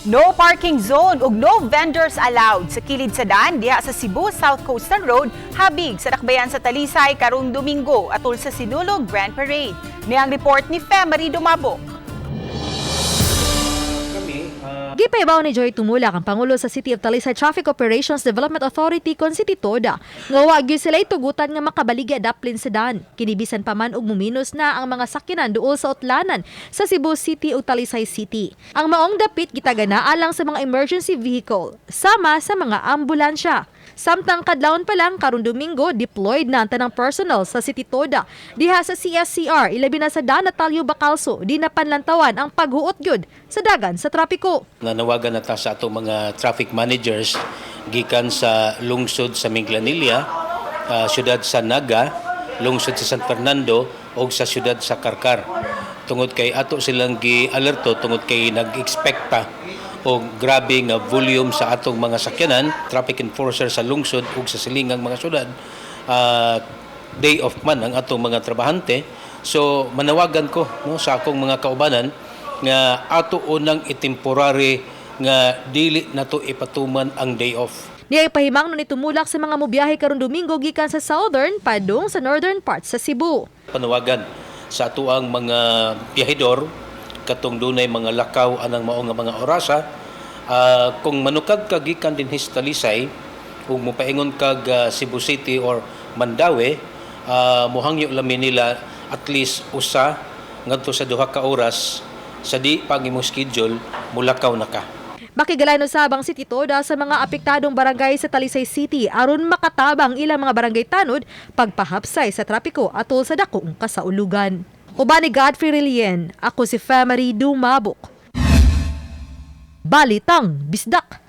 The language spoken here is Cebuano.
No parking zone ug no vendors allowed sa kilid sa daan diha sa Cebu South Coastal Road habig sa dakbayan sa Talisay karong Domingo atol sa Sinulog Grand Parade. Niang report ni Fe Marie Dumabok. Gipahibaw ni Joy Tumulak, ang Pangulo sa City of Talisay Traffic Operations Development Authority kon City TODA, nga wa gyud sila tugutan nga makabaligya daplin sa daan. Kini bisan pa man og muminos na ang mga sakyanan duol sa utlanan sa Cebu City ug Talisay City. Ang maong dapit gitagana alang sa mga emergency vehicle sama sa mga ambulansya. Samtang kadlawon pa lang karong Domingo, deployed na ang tanang personnel sa City Toda diha sa CSCR, ilabi na sa Daan Natalio Bacalso, di na panlantawan ang paghuot gyud sa dagan sa trapiko. Nanawagan na ta sa atong mga traffic managers gikan sa lungsod sa Minglanilla, syudad sa Naga, lungsod sa San Fernando ug sa syudad sa Carcar. Tungod kay ato silang gi-alerto tungod kay nag-expect ta og grabe nga volume sa atong mga sakyanan, traffic enforcer sa lungsod ug sa silingang mga syudad, day off man ang atong mga trabahante. So manawagan ko, no, sa akong mga kaubanan nga ato unang itemporary nga dili nato ipatuman ang day off. Niya pahimangno ni Tumulak sa mga mobiyahe karong Domingo gikan sa southern padung sa northern parts sa Cebu. Panawagan sa atuang mga biyahedor katong dunay mga lakaw anang mao nga mga orasa, kung manukag ka gikan dinhi sa Talisay ug mopaingon kag Cebu City or Mandaue, mohangyo lami nila at least usa ngadto sa 2 ka oras sa di pag imong schedule mulakaw na ka. Makigalain usab ang City Toda sa mga apektadong barangay sa Talisay City aron makatabang ilang mga barangay tanod pagpahapsay sa trapiko atol sa dakong kasaulugan. Uban ni Godfrey Relien, ako si Fe Marie Dumabok. Balitang Bisdak.